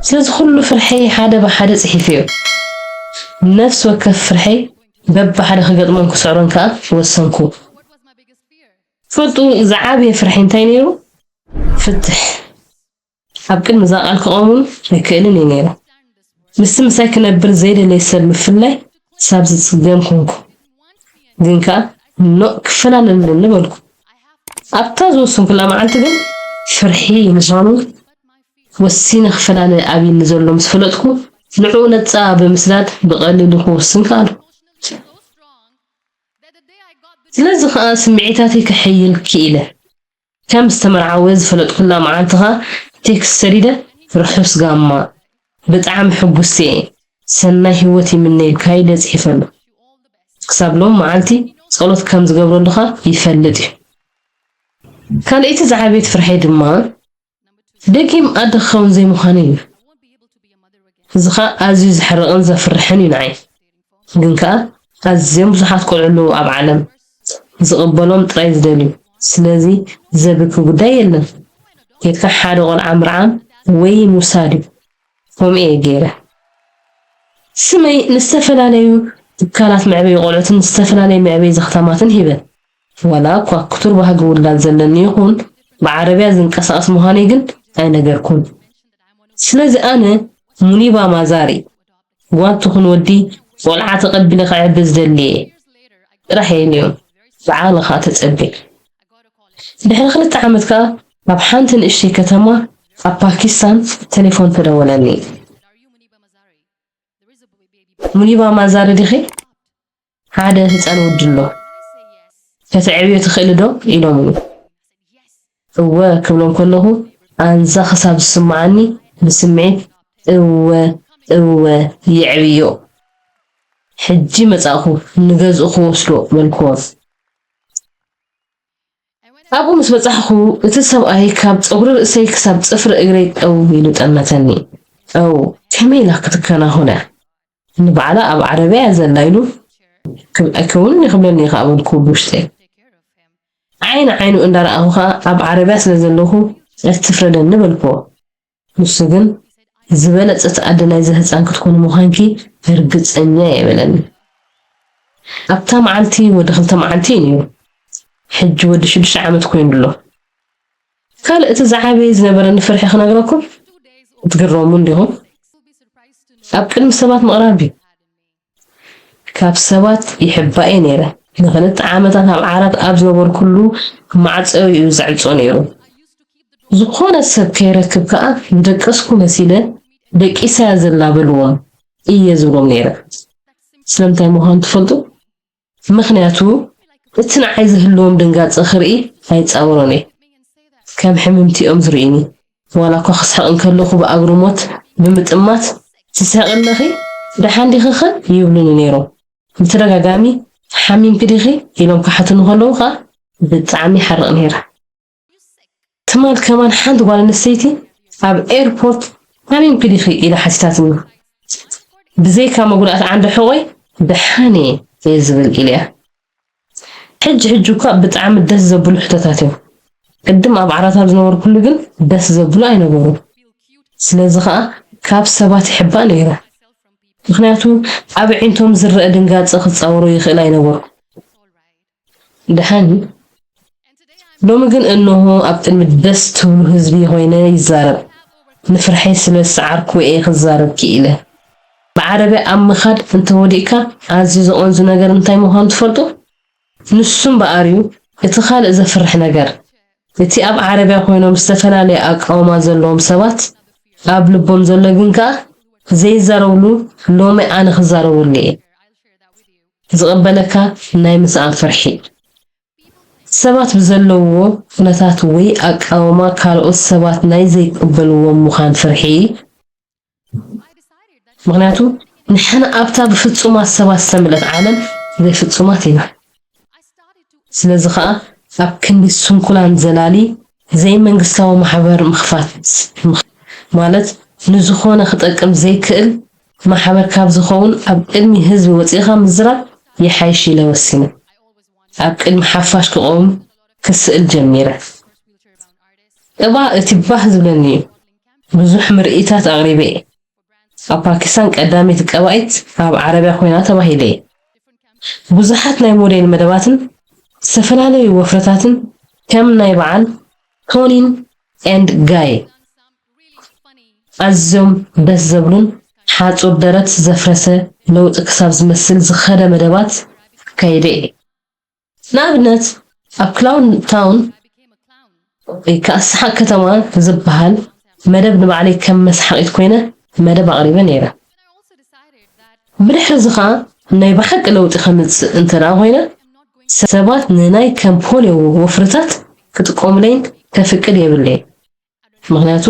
ስለዚ ኩሉ ፍርሐይ ሓደ ብሓደ ጽሒፈዮ። ነፍሲ ወከፍ ፍርሐይ በብሓደ ክገጥሞን ክስዕሮን ከኣ ወሰንኩ። ትፈልጡ፣ ዝዓበየ ፍርሐይ እንታይ ነይሩ? ፍትሕ። ኣብ ቅድሚ እዛ ቃል ክቐውም ኣይክእልን እየ ነይረ። ምስቲ ምሳይ ክነብር ዘይደለየ ሰብ ምፍላይ ክሳብ ዝጽገም ኮንኩ። ግን ከኣ ኖእ ክፈላለ ኣለኒ በልኩ። ኣብታ ዝወሰንኩላ መዓልቲ ግን ፍርሒ ምዃኑ ወሲነ ክፈላለ ኣብይኒ ዘሎ ምስ ፈለጥኩ ንዕኡ ነጻ ብምስዳድ ብቐሊሉ ክወስን ከኣልኩ። ስለዚ ከኣ ስምዒታተይ ከሐይል ክኢለ። ከም ዝተመርዓወ ዝፈለጥኩላ መዓልቲ ከኣ ቴክስት ሰዲደ፣ ርሑስ ጋማ፣ ብጣዕሚ ሕጉስቲ እየ፣ ሰናይ ህይወት ይምነየልካ ኢለ ጽሒፈሉ። ክሳብ ሎም መዓልቲ ጸሎት ከም ዝገብረሉ ከኣ ይፈልጥ እዩ። ካልኣይቲ ዝዓበየት ፍርሐይ ድማ ደጊም ኣደ ክኸውን ዘይምዃኑ እዩ። እዚ ኸኣ ኣዝዩ ዘሕርቕን ዘፍርሕን እዩ ንዓይ። ግን ከኣ ኣዝዮም ብዙሓት ቆልዑ ኣለዉ ኣብ ዓለም ዝቕበሎም ጥራይ ዝደልዩ። ስለዚ ዘብኪ ጉዳይ የለን። ኬድካ ሓደ ቆልዓ ምርዓም ወይ ምውሳድ እዩ። ከምኡ እየ ገይረ። ስመይ ንዝተፈላለዩ ትካላት መዕበዪ ቆልዑትን ዝተፈላለዩ መዕበዪ ዘኽታማትን ሂበ። ዋላ እኳ ክቱር ባህጊ ውላድ ዘለኒ ይኹን ብዓረብያ ዝንቀሳቐስ ምዃነይ ግን ኣይነገርኩን። ስለዚ ኣነ ሙኒባ ማዛሪ ጓል ትኹን ወዲ ቆልዓ ተቐቢለ ከዕቢ ዝደሊ እየ ጥራሕ እየ ኢለዮም። ብዓቕሊ ከኣ ተጸበ። ድሕሪ ክልተ ዓመት ከኣ ኣብ ሓንቲ ንእሽተይ ከተማ ኣብ ፓኪስታን ቴሌፎን ተደወለኒ። ሙኒባ ማዛሪ ዲኺ? ሓደ ህጻን ወዲ ኣሎ። ከተዕብዮ ትኽእሊ ዶ? ኢሎምኒ። እወ ክብሎም ከለኹ ኣንዛ ክሳብ ዝስምዓኒ ብስምዒት እወ እወ የዕብዮ። ሕጂ መጻእኹ ንገዝኡ ክወስዶ በልክዎም። ኣብኡ ምስ በጻሕኹ እቲ ሰብኣይ ካብ ጸጉሪ ርእሰይ ክሳብ ጽፍሪ እግረይ ጠው ኢሉ ጠመተኒ። ጠው ከመይ ኢላ ክትከናኹን እያ? ንባዕላ ኣብ ዓረብያ እያ ዘላ ኢሉ ክብዕኪ እውን ይኽብለኒ እዩ ከኣ በልኩ ብውሽጠይ። ዓይኒ ዓይኑ እንዳረኣኹ ከኣ ኣብ ዓረብያ ስለ ዘለኹ ኣይትፍረደኒ በልክዎ። ንሱ ግን ዝበለጸት ኣደ ናይዚ ህጻን ክትኮኒ ምዃንኪ ርግጸኛ እየ በለኒ። ኣብታ መዓልቲ ወዲ ክልተ መዓልቲ እዩ ነይሩ። ሕጂ ወዲ ሽዱሽተ ዓመት ኮይኑ ኣሎ። ካልእ እቲ ዝዓበየ ዝነበረኒ ፍርሒ ክነግረኩም ክትግረሙ እንዲኹም። ኣብ ቅድሚ ሰባት ምቕራብ እዩ። ካብ ሰባት ይሕባእ እየ ነይረ። ንኽልተ ዓመታት ኣብ ዓራት ኣብ ዝነበርኩሉ ማዕጾ እዩ ዘዕጾ ነይሩ። ዝኾነ ሰብ ከይረክብ ከኣ ዝደቀስኩ መሲለ ደቂሳ እያ ዘላ በልዎም እየ ዝብሎም ነይረ። ስለምንታይ ምዃኑ ትፈልጡ? ምኽንያቱ እቲ ንዓይ ዝህልዎም ድንጋጸ ክርኢ ኣይጻወሮን እየ። ከም ሕምምቲ እዮም ዝርእዩኒ። ዋላ እኳ ክስሕቕ እንከለኹ ብኣግርሞት ብምጥማት ትስሕቂ ኣለኺ? ደሓን ዲኺ ኸ? ይብሉኒ ነይሮም። ብተደጋጋሚ ሓሚምኪ ዲኺ? ኢሎም ክሓቱኒ ከለዉ ኸኣ ብጣዕሚ ይሓርቕ ነይረ። ትማል ከማን ሓንቲ ጓል ኣንስተይቲ ኣብ ኤርፖርት ሓሚምኪ ዲኺ ኢላ ሓቲታትኒ። ብዘይካ መጉዳእቲ ዓንዲ ሕቖይ ደሓን እየ እየ ዝብል ኢለያ። ሕጂ ሕጂ እኳ ብጣዕሚ ደስ ዘብሉ ሕቶታት እዮም። ቅድም ኣብ ዓራት ኣብ ዝነበርኩሉ ግን ደስ ዘብሉ ኣይነበሩን። ስለዚ ኸኣ ካብ ሰባት ይሕባእ ነይረ። ምኽንያቱ ኣብ ኣዒንቶም ዝረኣ ድንጋጸ ክጻወሮ ይኽእል ኣይነበርኩ። ደሓን ሎሚ ግን እንሆ ኣብ ቅድሚ ደስ ትብሉ ህዝቢ ኮይነ ይዛረብ። ንፍርሐይ ስለ ዝሰዓርኩ እየ ክዛረብ ክኢለ። ብዓረብያ ኣብ ምኻድ እንተወዲቕካ ኣዝዩ ዘቐንዙ ነገር እንታይ ምዃኑ ትፈልጡ? ንሱ እምበኣር እዩ እቲ ካልእ ዘፍርሕ ነገር። እቲ ኣብ ዓረብያ ኮይኖም ዝተፈላለየ ኣቃውማ ዘለዎም ሰባት ኣብ ልቦም ዘሎ ግን ከኣ ዘይዛረብሉ ሎሚ ኣነ ክዛረበሉ እየ። ዝቕበለካ ናይ ምስኣን ፍርሒ። ሰባት ብዘለውዎ ኩነታት ወይ ኣቃውማ ካልኦት ሰባት ናይ ዘይቅበልዎም ምዃን ፍርሒ። ምኽንያቱ ንሕና ኣብታ ብፍጹማት ሰባት ዝተመልአት ዓለም ዘይፍጹማት ኢና። ስለዚ ኸኣ ኣብ ክንዲ ስንኩላን ዘላሊ ዘይመንግስታዊ ማሕበር ምኽፋት ማለት ንዝኾነ ክጠቅም ዘይክእል ማሕበር ካብ ዝኸውን ኣብ ቅድሚ ህዝቢ ወጺእኻ ምዝራብ ይሓይሽ ኢለ ወሲነ። ኣብ ቅድሚ ሓፋሽ ክቐውም ክስእል ጀሚረ። እባ እቲ ባህ ዝብለኒ እዩ። ብዙሕ ምርኢታት ኣቕሪበ እየ። ኣብ ፓኪስታን ቀዳመይቲ ቀባኢት ኣብ ዓረብያ ኮይና ተባሂለ እየ። ብዙሓት ናይ ሞዴል መደባትን ዝተፈላለዩ ወፍርታትን ከም ናይ በዓል ቶኒን ኤንድ ጋይ ኣዝዮም ደስ ዘብሉን ሓጹር ደረት ዘፍረሰ ለውጢ ክሳብ ዝመስል ዝኸደ መደባት ኣካይደ እየ። ንኣብነት ኣብ ክላውን ታውን ወይ ከኣ ሰሓቕ ከተማ ዝበሃል መደብ ንባዕለይ ከም መስሓቒት ኮይነ መደብ ኣቕሪበ ነይረ። ብድሕሪ እዚ ኸኣ ናይ ብሓቂ ለውጢ ከምጽእ እንተ ደኣ ኮይነ ሰባት ንናይ ከም ፖሊዮ ወፍርታት ክጥቀሙለይን ከፍቅድ የብለይን። ምኽንያቱ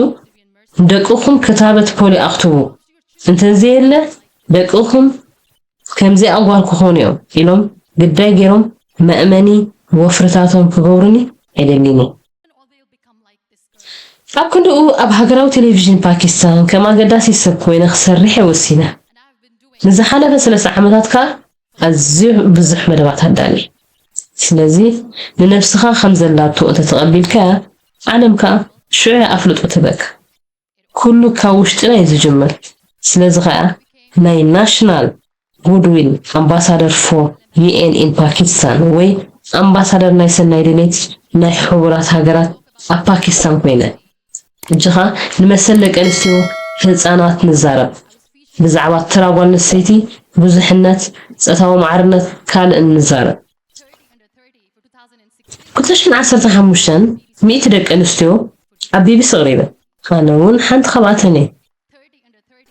ደቅኹም ክታበት ፖሊዮ ኣኽትቡ እንተዘየለ ደቅኹም ከምዚኣ ጓል ክኾኑ እዮም ኢሎም ግዳይ ገይሮም መእመኒ ወፍርታቶም ክገብሩኒ ኣይደልይን እየ። ኣብ ክንድኡ ኣብ ሃገራዊ ቴሌቪዥን ፓኪስታን ከም ኣገዳሲ ሰብ ኮይነ ክሰርሕ እየ ወሲነ። ንዝሓለፈ ሰለስተ ዓመታት ከኣ ኣዝዩ ብዙሕ መደባት ኣዳልየ። ስለዚ ንነብስኻ ከም ዘላቶ እንተተቐቢልካያ ዓለም ከኣ ሽዑ እያ ኣፍልጦ ትህበካ። ኩሉ ካብ ውሽጥና እዩ ዝጅምር። ስለዚ ኸኣ ናይ ናሽናል ጉድዊል ኣምባሳደር ፎር ዩ ኤን ኢን ፓኪስታን ወይ ኣምባሳደር ናይ ሰናይ ድሌት ናይ ሕቡራት ሃገራት ኣብ ፓኪስታን ኮይነ ሕጂ ኸኣ ንመሰል ደቂ ኣንስትዮ ህፃናት ንዛረብ። ብዛዕባ ተራ ጓል ኣንስተይቲ ብዙሕነት፣ ፆታዊ ማዕርነት ካልእን ንዛረብ። ክልተ ሽሕን ዓሰርተ ሓሙሽተን ሚእቲ ደቂ ኣንስትዮ ኣብ ቢቢሲ ኣቕሪበ። ኣነ እውን ሓንቲ ካብኣተን እየ።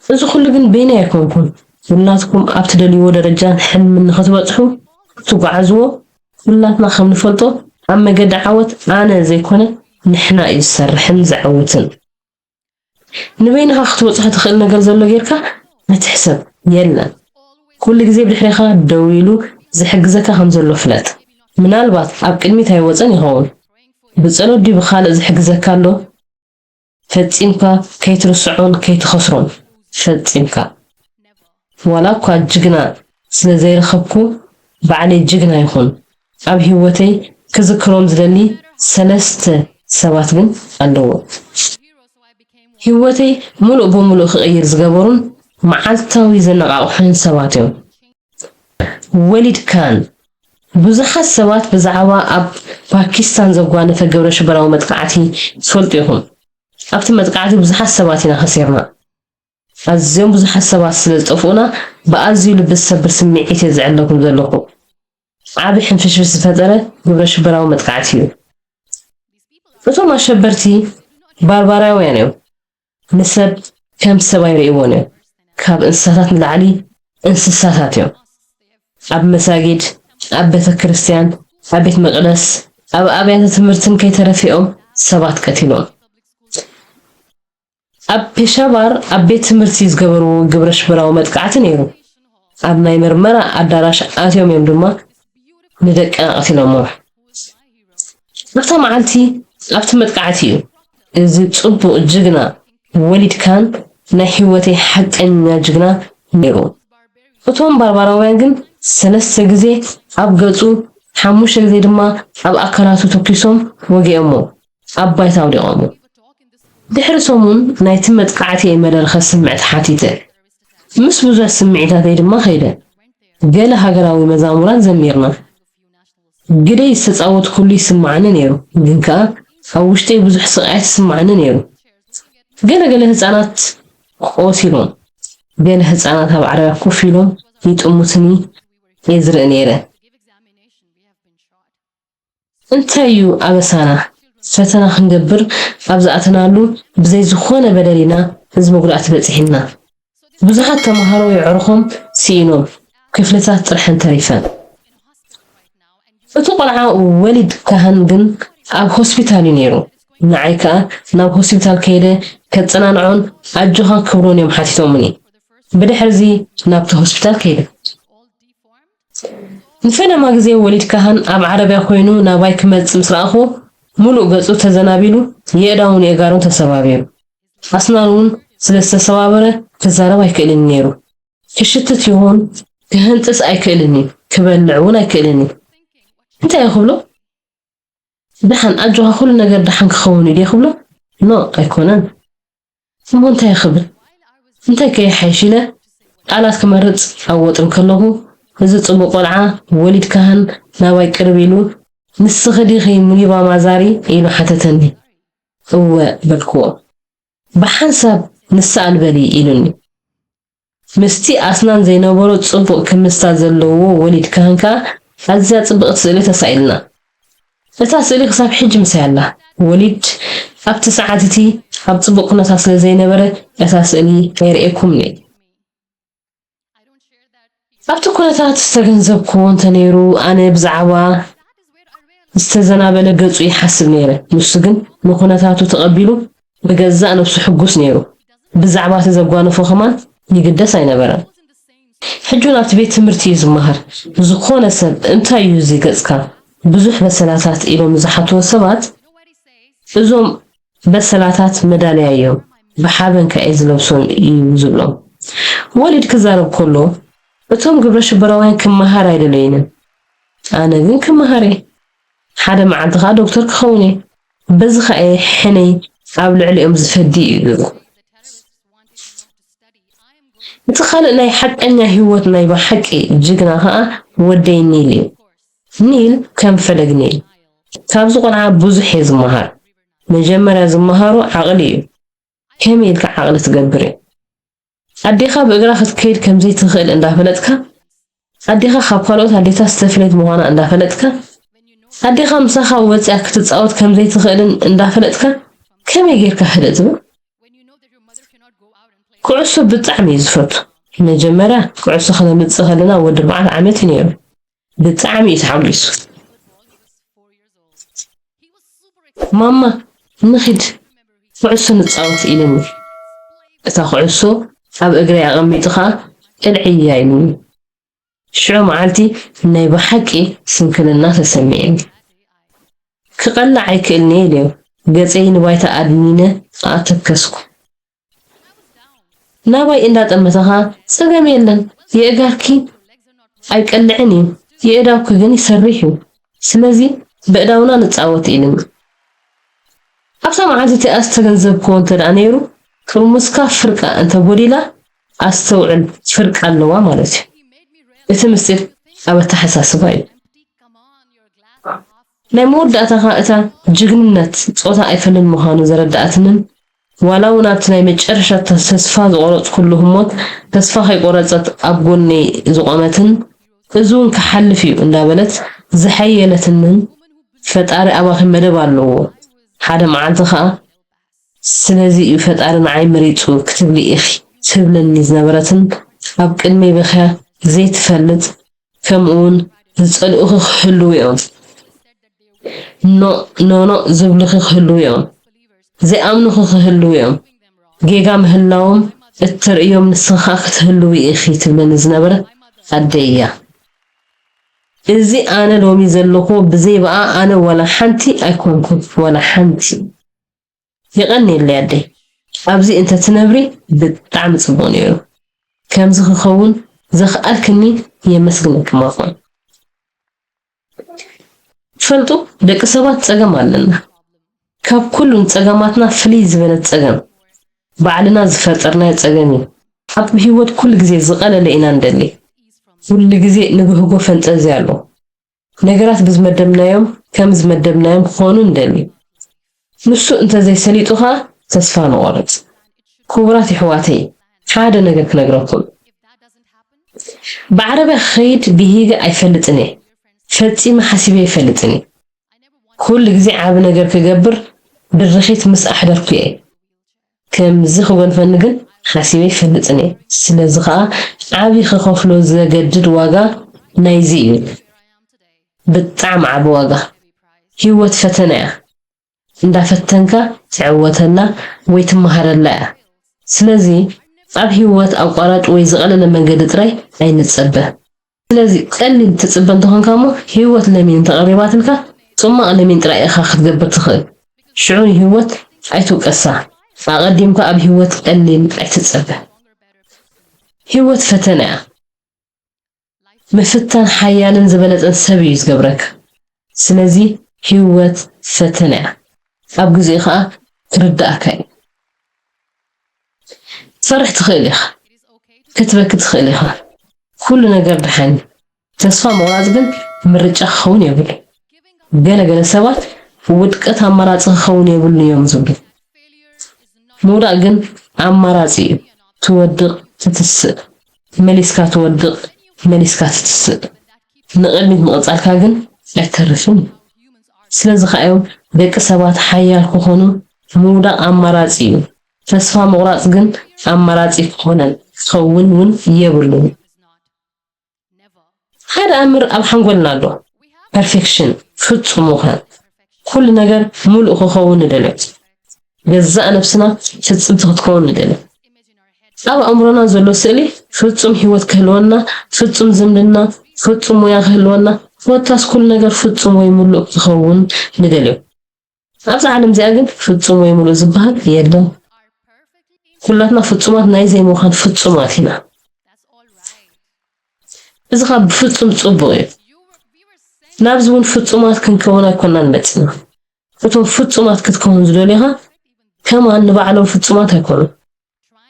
እዚ ኩሉ ግን በይነይ ኣይኮንኩን። ኩላትኩም ኣብ ትደልይዎ ደረጃን ሕልምን ንኽትበጽሑ ክትጓዓዝዎ ኩላትና ከም ንፈልጦ ኣብ መገዲ ዓወት ኣነ ዘይኮነ ንሕና እዩ ዝሰርሕን ዘዕውትን። ንበይንኻ ክትበጽሖ ትኽእል ነገር ዘሎ ጌርካ ኣይትሕሰብ፣ የለን። ኩሉ ግዜ ብድሕሬኻ ደው ኢሉ ዝሕግዘካ ከም ዘሎ ፍለጥ። ምናልባት ኣብ ቅድሚት ኣይወጸን ይኸውን። ብጸሎት ድዩ ብኻልእ ዝሕግዘካ ኣሎ? ፈጺምካ ከይትርስዖን ከይትኸስሮን። ፈጺምካ። ዋላ እኳ ጅግና ስለ ዘይረኸብኩ ባዕለይ ጅግና ይኹን። ኣብ ህይወተይ ክዝክሮም ዝደሊ ሰለስተ ሰባት ግን ኣለዎ። ህይወተይ ሙሉእ ብሙሉእ ክቕይር ዝገበሩን መዓልታዊ ዘነቓቕሑን ሰባት እዮም። ወሊድ ካን። ብዙሓት ሰባት ብዛዕባ ኣብ ፓኪስታን ዘጓነፈ ግብረ ሽበራዊ መጥቃዕቲ ትፈልጡ ኢኹም። ኣብቲ መጥቃዕቲ ብዙሓት ሰባት ኢና ከሲርና። ኣዝዮም ብዙሓት ሰባት ስለ ዝጠፍኡና ብኣዝዩ ልቢ ዝሰብር ስምዒት እየ ዘዕለኩም ዘለኹ። ዓቢ ሕንፍሽፍሽ ዝፈጠረ ግብረ ሽበራዊ መጥቃዕቲ እዩ። እቶም ኣሸበርቲ ባርባራውያን እዮም። ንሰብ ከም ሰብ ኣይርእይዎን እዮም። ካብ እንስሳታት ንላዕሊ እንስሳታት እዮም። ኣብ መሳጊድ፣ ኣብ ቤተ ክርስቲያን፣ ኣብ ቤት መቕደስ፣ ኣብ ኣብያተ ትምህርትን ከይተረፈኦም ሰባት ቀቲሎም። ኣብ ፔሻቫር ኣብ ቤት ትምህርቲ ዝገበርዎ ግብረ ሽበራዊ መጥቃዕቲ ነይሩ። ኣብ ናይ ምርመራ ኣዳራሽ ኣትዮም እዮም ድማ ንደቅና ቀቲሎሞ። ኣብታ መዓልቲ ኣብቲ መጥቃዕቲ እዩ እዚ ጽቡቕ ጅግና ወሊድ ካን ናይ ህይወተይ ሓቀኛ ጅግና ነይሩ። እቶም ባርባራውያን ግን ሰለስተ ግዜ ኣብ ገጹ፣ ሓሙሽተ ግዜ ድማ ኣብ ኣካላቱ ተኲሶም ወጊኦሞ ኣብ ባይታ ኣውዲቖሞ። ድሕሪ ሰሙን ናይቲ መጥቃዕቲ እየ መደረ ከስምዕ ተሓቲተ። ምስ ብዙሕ ስምዒታተይ ድማ ከይደ። ገለ ሃገራዊ መዛሙራት ዘሚርና። ግደይ ዝተጻወትኩሉ ይስምዓኒ ነይሩ፣ ግን ከኣ ኣብ ውሽጠይ ብዙሕ ስቓያት ይስምዓኒ ነይሩ። ገለ ገለ ህጻናት ቆሲሎም፣ ገለ ህጻናት ኣብ ዓረብያ ኮፍ ኢሎም ይጥምቱኒ እየ ዝርኢ ነይረ። እንታይ እዩ ኣበሳና? ፈተና ክንገብር ኣብ ዝኣተናሉ ብዘይ ዝኾነ በደል ኢና እዚ መጉዳእቲ በጺሕና። ብዙሓት ተምሃሮ የዕሩኾም ስኢኖም፣ ክፍልታት ጥርሐን ተሪፈን። እቲ ቆልዓ ወሊድ ካህን ግን ኣብ ሆስፒታል እዩ ነይሩ። ንዓይ ከኣ ናብ ሆስፒታል ከይደ ከጸናንዖን ኣጆኻ ክብሎን እዮም ሓቲቶምኒ። ብድሕርዚ ናብቲ ሆስፒታል ከይደ። ንፈለማ ግዜ ወሊድ ካህን ኣብ ዓረብያ ኮይኑ ናባይ ክመጽእ ምስ ረኣኹ፣ ምሉእ ገጹ ተዘናቢሉ፣ የእዳውን የእጋሩን ተሰባቢሩ። ኣስናኑ እውን ስለ ዝተሰባበረ ክዛረብ ኣይክእልን ነይሩ። ክሽትት ይኹን ክህንጥስ ኣይክእልን እዩ፣ ክበልዕ እውን ኣይክእልን እዩ። እንታይ እየ ክብሎ? ደሓን ኣጆኻ፣ ኩሉ ነገር ደሓን ክኸውን እዩ ድየ ክብሎ? ኖ፣ ኣይኮነን። እሞ እንታይ ክብል? እንታይ ከይሓይሽ ኢለ ቃላት ክመርጽ ኣብ ወጥሪ ከለኹ፣ እዚ ጽቡቕ ቆልዓ ወሊድ ካህን ናባይ ቅርብ ኢሉ፣ "ንስኺ ዲኺ ሙኒባ ማዛሪ?" ኢሉ ሓተተኒ። "እወ" በልክዎ። "ብሓንሳብ ንስኣል በሊ" ኢሉኒ። ምስቲ ኣስናን ዘይነበሮ ጽቡቕ ክምስታ ዘለዎ ወሊድ ካህን ከኣ ኣዝያ ጽብቕቲ ስእሊ ተሳኢልና። እታ ስእሊ ክሳብ ሕጂ ምሳይ ኣላ። ወሊድ ኣብቲ ሰዓት እቲ ኣብ ጽቡቕ ኩነታት ስለ ዘይነበረ፣ እታ ስእሊ ኣይርእየኩምን እየ። ኣብቲ ኩነታት ዝተገንዘብክዎ እንተነይሩ፣ ኣነ ብዛዕባ ዝተዘናበለ ገጹ ይሓስብ ነይረ። ንሱ ግን ንኩነታቱ ተቐቢሉ ብገዛእ ነብሱ ሕጉስ ነይሩ። ብዛዕባ እቲ ዘጓነፎ ከማን ይግደስ ኣይነበረን። ሕጂ እውን ኣብቲ ቤት ትምህርቲ እዩ ዝመሃር። ዝኾነ ሰብ "እንታይ እዩ እዚ ገጽካ?" ብዙሕ በሰላታት ኢሎም ዝሓትዎ ሰባት፣ እዞም በሰላታት መዳልያ እዮም፣ ብሓበን ከኣ እየ ዝለብሶም እዩ ዝብሎም። ወሊድ ክዛረብ ከሎ፣ እቶም ግብረ ሽበራውያን ክመሃር ኣይደለዩንን። ኣነ ግን ክመሃር እየ። ሓደ መዓልቲ ከኣ ዶክተር ክኸውን እየ። በዚ ከኣ እየ ሕነይ ኣብ ልዕሊኦም ዝፈዲ እዩ ዝብል። እቲ ካልእ ናይ ሓቀኛ ህይወት ናይ ብሓቂ ጅግና ከኣ ወደይ ኒል እዩ። ኒል ከም ፈለግ ኒል ካብዚ ቆልዓ ብዙሕ እየ ዝመሃር። መጀመርያ ዝመሃሮ ዓቕሊ እዩ። ከመይ ኢልካ ዓቕሊ ትገብር እዩ? ኣዴኻ ብእግራ ክትከይድ ከም ዘይትኽእል እንዳፈለጥካ፣ ኣዴኻ ካብ ካልኦት ኣዴታት ዝተፍለየት ምዃና እንዳፈለጥካ፣ ኣዴኻ ምሳኻ ወጺኣ ክትጻወት ከም ዘይትኽእልን እንዳፈለጥካ፣ ከመይ ጌርካ ህደእ ትብል? ኩዕሶ ብጣዕሚ እዩ ዝፈቱ። መጀመርያ ኩዕሶ ክነምጽእ ከለና ወዲ ኣርባዕተ ዓመት እዩ ነይሩ። ብጣዕሚ እዩ ተሓጒሱ። "ማማ፣ ንኺድ ኩዕሶ ንጻወት" ኢሉኒ። እታ ኩዕሶ ኣብ እግረይ ኣቐሚጡ ኸኣ "ቅልዕያ" ኢሉኒ። ሽዑ መዓልቲ ናይ ብሓቂ ስንክልና ተሰሚዕኒ። ክቐልዕ ኣይክእልን እየ ኢለዮ። ገጸይ ንባይታ ኣድኒነ ኣተከስኩ። ናባይ እንዳጠመተ ኸኣ "ጸገም የለን፣ የእጋርኪ ኣይቀልዕን እዩ፣ የእዳውኪ ግን ይሰርሕ እዩ። ስለዚ በእዳውና ንጻወት" ኢሉኒ። ኣብታ መዓልቲ እቲኣ ዝተገንዘብክዎ እንተ ደኣ ነይሩ፣ ጥርሙዝካ ፍርቃ እንተ ጎዲላ፣ ኣስተውዕል፣ ፍርቃ ኣለዋ ማለት እዩ። እቲ ምስጢር ኣብ ኣተሓሳስባ እዩ። ናይ መወዳእታ ኸኣ እታ ጅግንነት ጾታ ኣይፈልን ምዃኑ ዘረድኣትንን፣ ዋላ እውን ኣብቲ ናይ መጨረሻ ተስፋ ዝቖረጽኩሉ ህሞት፣ ተስፋ ከይቆረጸት ኣብ ጎነይ ዝቖመትን፣ "እዚ እውን ክሓልፍ እዩ" እንዳበለት ዝሓየለትንን፣ "ፈጣሪ ኣባኺ መደብ ኣለዎ፣ ሓደ መዓልቲ ኸኣ ስለዚ እዩ ፈጣሪ ንዓይ መሪጹ ክትብሊ ኢኺ" ትብለኒ ዝነበረትን፣ ኣብ ቅድመይ በኽያ ዘይትፈልጥ፣ ከምኡውን ዝጸልኡኺ ክህልዉ እዮም፣ ኖ፣ ኖ፣ ኖ ዝብሉኺ ክህልዉ እዮም፣ ዘይኣምኑኺ ክህልዉ እዮም፣ ጌጋ ምህላዎም እተርእዮም ንስኺ ኸኣ ክትህልዊ ኢኺ ትብለኒ ዝነበረት ኣደይ እያ። እዚ ኣነ ሎሚ ዘለኹዎ ብዘይ ብኣ ኣነ ዋላ ሓንቲ ኣይኮንኩን፣ ዋላ ሓንቲ። የቐንየለይ ኣደይ። ኣብዚ እንተ ትነብሪ ብጣዕሚ ጽቡቕ ነይሩ። ከምዚ ክኸውን ዘኽኣልክኒ የመስግነኪ ማማ። ትፈልጡ፣ ደቂ ሰባት ጸገም ኣለና። ካብ ኩሉ ንጸገማትና ፍልይ ዝበለት ጸገም፣ ባዕልና ዝፈጠርናዮ ጸገም እዩ። ኣብ ህይወት ኩሉ ግዜ ዝቐለለ ኢና ንደሊ። ኩሉ ግዜ ንብህጎ ፈንጠዝያ ኣሎ። ነገራት ብዝመደብናዮም፣ ከም ዝመደብናዮም ክኾኑ ንደሊ። ንሱ እንተዘይሰሊጡ ኸኣ ተስፋ ንቖርጽ። ክቡራት የሕዋተይ፣ ሓደ ነገር ክነግረኩም። ብዓረብያ ክኸይድ ብሂገ ኣይፈልጥን እየ። ፈጺመ ሓሲበ ኣይፈልጥን እየ። ኩሉ ግዜ ዓቢ ነገር ክገብር ድርኺት ምስ ኣሕደርኩ እየ። ከምዚ ክጎንፈኒ ግን ሓሲበ ኣይፈልጥን እየ። ስለዚ ኸኣ ዓቢ ክኸፍሎ ዘገድድ ዋጋ ናይዚ እዩ። ብጣዕሚ ዓቢ ዋጋ። ህይወት ፈተና እያ። እንዳፈተንካ ትዕወተላ ወይ ትመሃረላ እያ። ስለዚ ኣብ ህይወት ኣቋራጭ ወይ ዝቐለለ መንገዲ ጥራይ ኣይንጸበ። ስለዚ ቀሊል ትጽበ እንተኾንካ እሞ ህይወት ለሚን እንተቐሪባትልካ ጽማቕ ለሚን ጥራይ ኢኻ ክትገብር ትኽእል። ሽዑ ንህይወት ኣይትውቀሳ። ኣቐዲምካ ኣብ ህይወት ቀሊል ኣይትጸበ። ህይወት ፈተና እያ። ምፍታን ሓያልን ዝበለጸን ሰብ እዩ ዝገብረካ። ስለዚ ህይወት ፈተና እያ። ኣብ ግዜኡ ኸኣ ክርድኣካ እዩ። ክትፈርሕ ትኽእል ኢኻ፣ ክትበኪ ትኽእል ኢኻ። ኩሉ ነገር ደሓን እዩ። ተስፋ ምቑራጽ ግን ምርጫ ክኸውን የብሉን። ገለ ገለ ሰባት ውድቀት ኣማራጺ ክኸውን የብሉን እዮም ዝብሉ። ምውዳቕ ግን ኣማራጺ እዩ። ትወድቕ፣ ትትስእ፣ መሊስካ ትወድቕ፣ መሊስካ ትትስእ። ንቕድሚት ምቕጻልካ ግን ኣይተርፍን እዩ። ስለዚ ከኣ እዮም ደቂ ሰባት ሓያል ክኾኑ ምውዳቕ ኣማራጺ እዩ። ተስፋ ምቑራጽ ግን ኣማራጺ ክኾነን ክኸውን እውን የብሉን። ሓደ ኣምር ኣብ ሓንጎልና ኣሎ። ፐርፌክሽን፣ ፍጹም ምዃን። ኩሉ ነገር ሙሉእ ክኸውን ንደልዮ። ገዛእ ነብስና ፍጽምቲ ክትከውን ንደልዮ። ኣብ ኣእምሮና ዘሎ ስእሊ ፍጹም ህይወት ክህልወና፣ ፍጹም ዝምድና፣ ፍጹም ሞያ ክህልወና፣ ኮታስ ኩሉ ነገር ፍጹም ወይ ሙሉእ ክኸውን ንደልዮ። ኣብዛ ዓለም እዚኣ ግን ፍጹም ወይ ሙሉእ ዝበሃል የለን። ኩላትና ፍጹማት ናይ ዘይምዃን ፍጹማት ኢና። እዚ ኸኣ ብፍጹም ጽቡቕ እዩ። ናብዚ እውን ፍጹማት ክንከውን ኣይኮናን መጺና። እቶም ፍጹማት ክትከውን ዝደልዩኻ ከማን ንባዕሎም ፍጹማት ኣይኮኑን።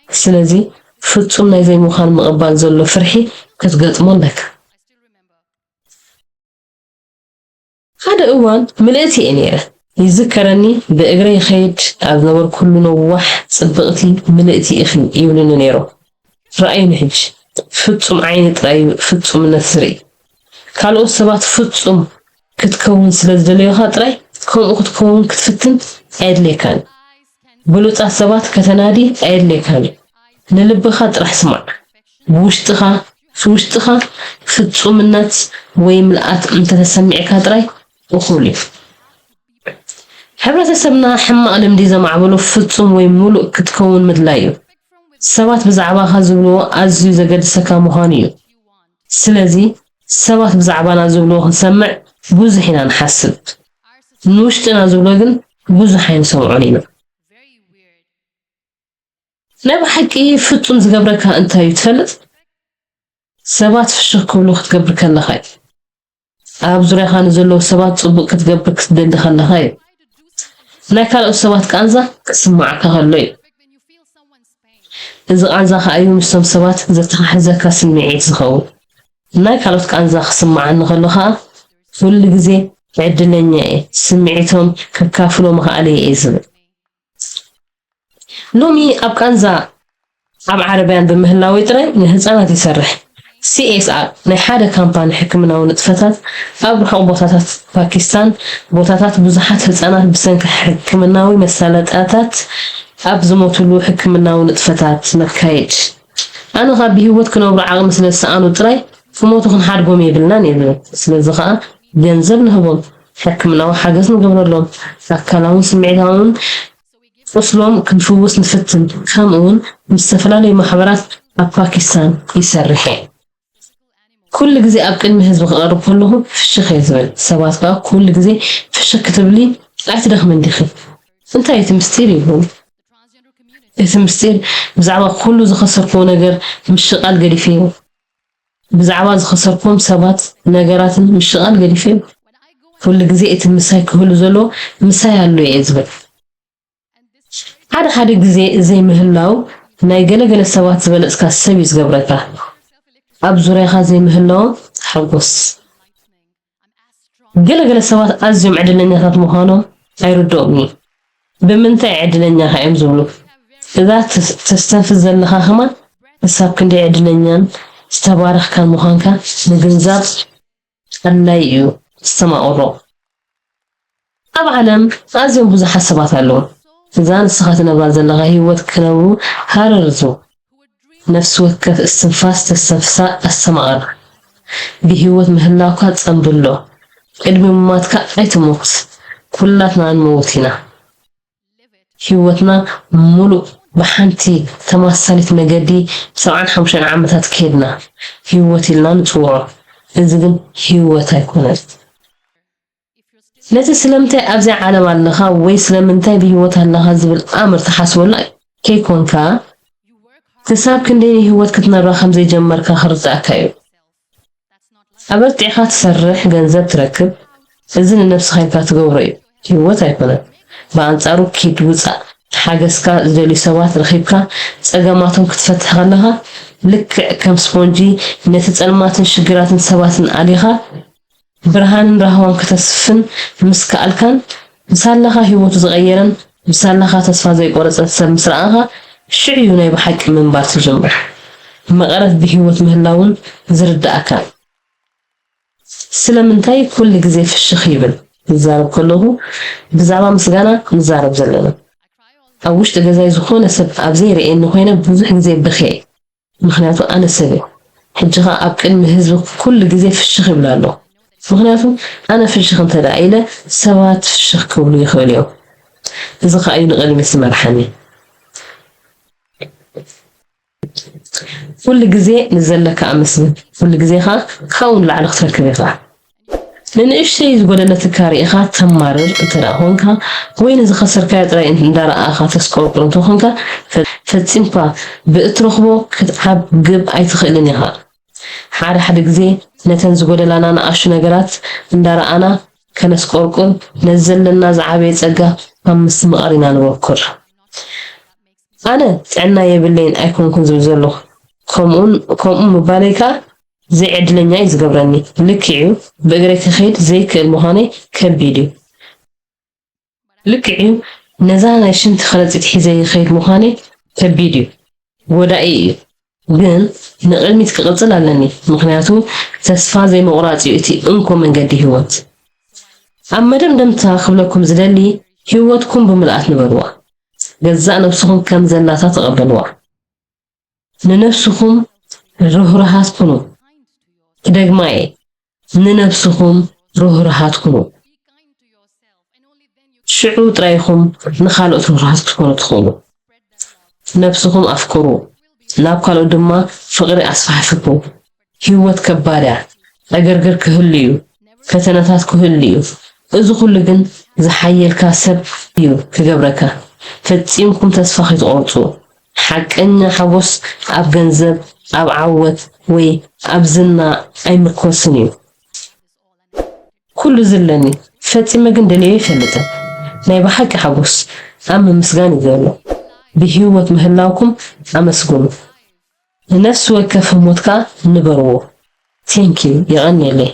ስለዚ ፍጹም ናይ ዘይምዃን ምቕባል ዘሎ ፍርሒ ክትገጥሞ ኣለካ። ሓደ እዋን ምልእቲ እየ ነይረ። ይዝከረኒ፣ ብእግረ ይኸይድ ኣብ ዝነበርኩሉ፣ ነዋሕ፣ ጽብቕቲ፣ ምልእቲ ኢኺ ይብሉኒ ነይሮም። ረኣዩኒ ሕጂ፣ ፍጹም ዓይኒ ጥራይ እዩ ፍጹምነት ዝርኢ። ካልኦት ሰባት ፍጹም ክትከውን ስለ ዝደለዩኻ ጥራይ ከምኡ ክትከውን ክትፍትን ኣየድልየካን። ብሉጻት ሰባት ከተናዲ ኣየድልየካን። ንልብኻ ጥራሕ ስማዕ። ብውሽጥኻ፣ ውሽጥኻ ፍጹምነት ወይ ምልኣት እንተተሰሚዕካ ጥራይ እኹል እዩ። ሕብረተሰብና ሕማቕ ልምዲ ዘማዕበሎ ፍጹም ወይ ምሉእ ክትከውን ምድላይ እዩ። ሰባት ብዛዕባኻ ዝብልዎ ኣዝዩ ዘገድሰካ ምዃኑ እዩ። ስለዚ ሰባት ብዛዕባና ዝብልዎ ክንሰምዕ ብዙሕ ኢና ንሓስብ። ንውሽጥና ዝብሎ ግን ብዙሕ ኣይንሰምዖን ኢና። ናይ ብሓቂ ፍጹም ዝገብረካ እንታይ እዩ ትፈልጥ? ሰባት ፍሽኽ ክብሉ ክትገብር ከለኻ እዩ። ኣብ ዙርያኻ ንዘለዉ ሰባት ጽቡቕ ክትገብር ክትደሊ ከለኻ እዩ። ናይ ካልኦት ሰባት ቃንዛ ክስምዓካ ከሎ እዩ። እዚ ቃንዛ ከኣ እዩ ምስቶም ሰባት ዘተሓሕዘካ ስምዒት ዝኸውን። ናይ ካልኦት ቃንዛ ክስምዓኒ ከሎ ከኣ ኩሉ ግዜ ዕድለኛ እየ፣ ስምዒቶም ከካፍሎ ምኽኣለይ እየ ዝብል። ሎሚ ኣብ ቃንዛ ኣብ ዓረብያን ብምህላወይ ጥራይ ንህጻናት ይሰርሕ። ሲ ኤስ ኣር ናይ ሓደ ካምፓኒ ሕክምናዊ ንጥፈታት ኣብ ርሑቕ ቦታታት ፓኪስታን፣ ቦታታት ብዙሓት ህጻናት ብሰንኪ ሕክምናዊ መሳለጥያታት ኣብ ዝሞትሉ ሕክምናዊ ንጥፈታት ነካይድ። ኣነ ካብ ብህይወት ክነብሩ ዓቕሚ ስለ ዝሰኣኑ ጥራይ ክሞቱ ክንሓድጎም የብልናን እየ ዝብል። ስለዚ ኸኣ ገንዘብ ንህቦም፣ ሕክምናዊ ሓገዝ ንገብረሎም፣ ኣካላውን ስምዒታውን ቁስሎም ክንፍውስ ንፍትን። ከምኡ እውን ምስ ዝተፈላለዩ ማሕበራት ኣብ ፓኪስታን ይሰርሕ እየ። ኩሉ ግዜ ኣብ ቅድሚ ህዝቢ ክቐርብ ከለኹ ፍሽኽ እየ ዝብል። ሰባት ከኣ ኩሉ ግዜ ፍሽኽ ክትብሊ ኣይትደኽምን ዲኺ? እንታይ እቲ ምስጢር ይብሉኒ። እቲ ምስጢር ብዛዕባ ኩሉ ዝኸሰርክዎ ነገር ምሽቓል ገዲፈዮ። ብዛዕባ ዝኸሰርክዎም ሰባት፣ ነገራትን ምሽቓል ገዲፈዮ። ኩሉ ግዜ እቲ ምሳይ ክህሉ ዘለዎ ምሳይ ኣሎ እየ ዝብል። ሓደ ሓደ ግዜ ዘይምህላው ናይ ገለ ገለ ሰባት ዝበለጽካ ሰብ እዩ ዝገብረካ። ኣብ ዙርያኻ ዘይምህላዎም ተሓጎስ። ገለ ገለ ሰባት ኣዝዮም ዕድለኛታት ምዃኖም ኣይርድኦምን እዩ። ብምንታይ ዕድለኛ ኢኻ እዮም ዝብሉ። እዛ ተስ-፣ ተስተንፍስ ዘለኻ ከማን ክሳብ ክንደይ ዕድለኛን ዝተባረኽካን ምዃንካ ምግንዛብ ኣድላዪ እዩ። ኣስተማቕሮ። ኣብ ዓለም ኣዝዮም ብዙሓት ሰባት ኣለዉ። እዛ ንስኻ ትነብራ ዘለኻ ህይወት ክነብሩ ሃረር ዝብሉ። ነፍሲ ወከፍ እስትንፋስ ተስተንፍሳ ኣስተማቕር። ብህይወት ምህላውካ ጸንብሎ። ቅድሚ ምማትካ ኣይትሙት። ኩላትና ንመውት ኢና። ህይወትና ሙሉእ ብሓንቲ ተማሳሊት መገዲ ሰብዓን ሓሙሽተን ዓመታት ከይድና ህይወት ኢልና ንጽውዖ። እዚ ግን ህይወት ኣይኮነን። ነቲ ስለምንታይ ኣብዚኣ ዓለም ኣለኻ ወይ ስለምንታይ ብህይወት ኣለኻ ዝብል ኣምር ትሓስበሉ ከይኮንካ፣ ክሳብ ክንደይ ንህይወት ክትነብራ ከም ዘይጀመርካ ክርድኣካ እዩ። ኣበርቲዕካ ትሰርሕ፣ ገንዘብ ትረክብ፣ እዚ ንነብስኻ ኢልካ ትገብሮ እዩ። ህይወት ኣይኮነን። ብኣንጻሩ ኪድ፣ ውጻእ፣ ሓገዝካ ዝደልዩ ሰባት ረኺብካ ጸገማቶም ክትፈትሕ ከለኻ፣ ልክዕ ከም ስፖንጂ ነቲ ጸልማትን ሽግራትን ሰባትን ኣሊኻ፣ ብርሃንን ራህዋን ከተስፍን ምስ ከኣልካን፣ ብሳላኻ ህይወቱ ዝቐየረን ብሳላኻ ተስፋ ዘይቆረጸን ሰብ ምስ ረኣኻ፣ ሽዑ እዩ ናይ ብሓቂ ምንባር ትጅምር። መቐረት ብህይወት ምህላውን ዝርድኣካ። ስለምንታይ ኩሉ ግዜ ፍሽኽ ይብል? ክዛረብ ከለኹ ብዛዕባ ምስጋና ንዛረብ ዘለና። ኣብ ውሽጢ ገዛይ ዝኾነ ሰብ ኣብ ዘይርእየኒ ኮይነ ብዙሕ ግዜ ብኽየ። ምኽንያቱ ኣነ ሰብ እየ። ሕጂ ኸኣ ኣብ ቅድሚ ህዝቢ ኩሉ ግዜ ፍሽኽ ይብል ኣሎ። ምኽንያቱ ኣነ ፍሽኽ እንተ ደኣ ኢለ ሰባት ፍሽኽ ክብሉ ይኽእሉ እዮም። እዚ ኸኣ እዩ ንቕድሚት ዝመርሓኒ። ኩሉ ግዜ ንዘለካ ኣመስግን። ኩሉ ግዜ ኸኣ ካብኡ ንላዕሊ ክትረክብ ኢኻ። ንንእሽተይ ዝጎደለትካ ርኢኻ ተማርር እንተ ደኣ ኾንካ፣ ወይ ንዝኸሰርካዮ ጥራይ እንዳረኣኻ ተስቆርቁር እንተ ኾንካ፣ ፈ-፣ ፈጺምካ ብእትረኽቦ ክትዓብ ግብ ኣይትኽእልን ኢኻ። ሓደ ሓደ ግዜ ነተን ዝጎደላና ንኣሽቱ ነገራት እንዳረኣና ከነስቆርቁር፣ ነዚ ዘለና ዝዓበየ ጸጋ ካብ ምስትምቓር ኢና ንበኩር። ኣነ ጥዕና የብለይን ኣይኮንኩን ዝብል ዘለኹ። ከምኡን፣ ከምኡ ምባለይ ከኣ ዘይዕድለኛ እዩ ዝገብረኒ። ልክዕ እዩ፣ ብእግረይ ክኸይድ ዘይክእል ምዃነይ ከቢድ እዩ። ልክዕ እዩ፣ ነዛ ናይ ሽንቲ ከረጺት ሒዘ ይኸይድ ምዃነይ ከቢድ እዩ። ጎዳኢ እዩ። ግን ንቕድሚት ክቕጽል ኣለኒ፣ ምኽንያቱ ተስፋ ዘይምቑራጽ እዩ እቲ እንኮ መንገዲ ህይወት። ኣብ መደምደምታ ክብለኩም ዝደሊ፣ ህይወትኩም ብምልኣት ንበርዋ። ገዛእ ነብስኹም ከም ዘላታ ተቐበልዋ። ንነብስኹም ርህሩሃት ኩኑ። ክደግማ እየ፣ ንነብስኹም ርህሩሃት ኩኑ። ሽዑ ጥራይ ኢኹም ንኻልኦት ርህሩሃት ክትኮኑ ትኽእሉ። ነብስኹም ኣፍቅሩ፣ ናብ ካልኦት ድማ ፍቕሪ ኣስፋሕፍሑ። ህይወት ከባድ እያ። ዕግርግር ክህሉ እዩ። ፈተነታት ክህሉ እዩ። እዚ ኩሉ ግን ዝሓየልካ ሰብ እዩ ክገብረካ። ፈጺምኩም ተስፋ ከይትቖርጹ። ሓቀኛ ሓጎስ ኣብ ገንዘብ፣ ኣብ ዓወት ወይ ኣብ ዝና ኣይምርኮስን እዩ። ኩሉ ዝለኒ ፈጺመ ግን ደልየ ይፈልጥን። ናይ ብሓቂ ሓጎስ ኣብ ምምስጋን እዩ ዘሎ። ብህይወት ምህላውኩም ኣመስግኑ። ንነፍሲ ወከፍ ህሞት ከኣ ንበርዎ። Thank you፣ የቐንየለይ።